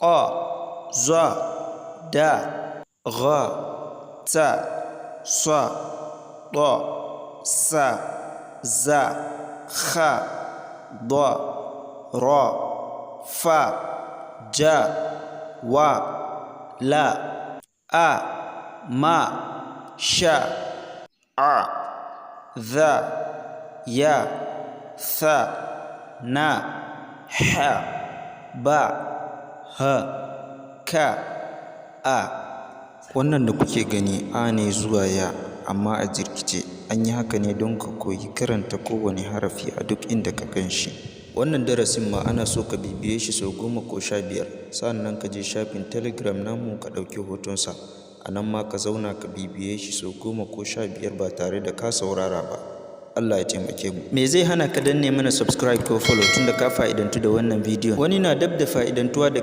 Q, Z, D, Gh, T, S, T, S, Z, Kh, D, R, F, J, W, L, A, M, Sh, A, Z, Y, S, N, H, B, H, K, A. Wannan da kuke gani A ne zuwa Y, amma a jirkice. An yi haka ne don ka koyi karanta kowane harafi a duk inda ka gan shi. Wannan darasin ma ana so ka bibiye shi sau 10 ko 15, sa'an nan ka je shafin Telegram namu ka ɗauki hotonsa. A nan ma ka zauna ka bibiye shi sau 10 ko 15 ba tare da ka saurara ba. Allah ya taimake mu. Me zai hana ka danne mana subscribe ko follow tunda ka fa'idantu da wannan bidiyon? Wani na dab da fa'idantuwa da